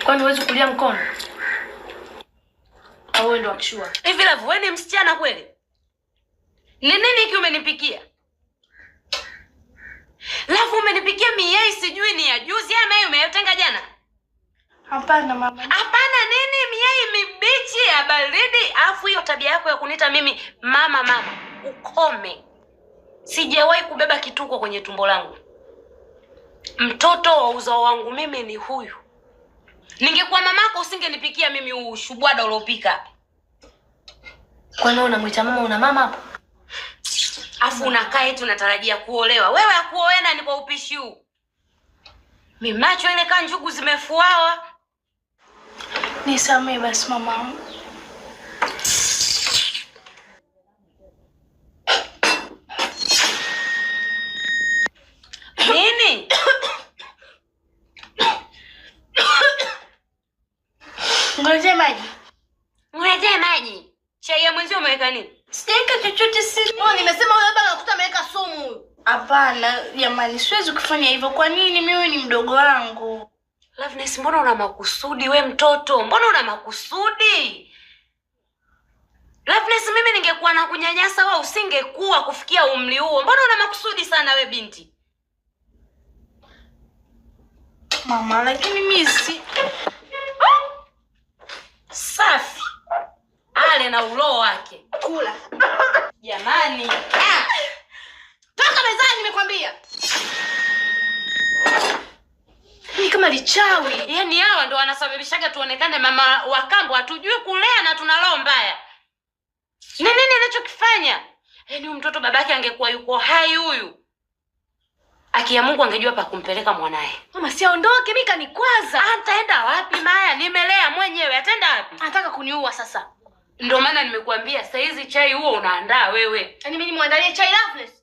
Kwani huwezi kulia mkono? Au wewe ndo akishua? Hivi Love, wewe ni msichana kweli? Ni nini hiki umenipikia? Love, umenipikia miyai sijui ni ya juzi ama hiyo umeyotenga jana? Hapana mama. Hapana nini, miyai mibichi ya baridi. Alafu hiyo tabia yako ya kuniita mimi mama mama, ukome. Sijawahi kubeba kituko kwenye tumbo langu. Mtoto wa uzao wangu mimi ni huyu. Ningekuwa mamako usingenipikia mimi huu ushubwada uliopika. Kwani wewe unamwita mama, una mama hapo? Afu unakaa eti unatarajia kuolewa. Wewe akuoena ni kwa upishi huu. Mimacho ile kaa njugu zimefuawa. Nisamee basi mama. Nini? Ngoja maji. Niletee maji. Chai ya mwenzio umeweka nini? Sijaweka chochote si. Oh, nimesema huyo baba anakuta ameweka sumu huyu. Hapana, jamani, siwezi kufanya hivyo. Kwa nini? Mimi ni mdogo wangu. Loveness, mbona una makusudi we mtoto? Mbona una makusudi? Loveness, mimi ningekuwa na kunyanyasa wewe usingekuwa kufikia umri huo. Mbona una makusudi sana we binti? Mama, lakini mimi si Safi. Ale na uloo wake. Kula. Jamani. Ah! Toka mezani nimekwambia. Ni kama lichawi. Yaani hawa ndo wanasababishaga tuonekane mama wa kambo hatujui kulea na tuna roho mbaya. Ni nini anachokifanya? Yaani huyu mtoto babake angekuwa yuko hai huyu. Aki ya Mungu angejua pa kumpeleka mwanaye. Mama, si aondoke, mimi kanikwaza. Ataenda wapi Maya? Nimelea mwenyewe, ataenda wapi? Anataka kuniua sasa. Ndio maana nimekuambia saa hizi chai huo unaandaa wewe. Yaani mimi nimwandalie chai Loveness.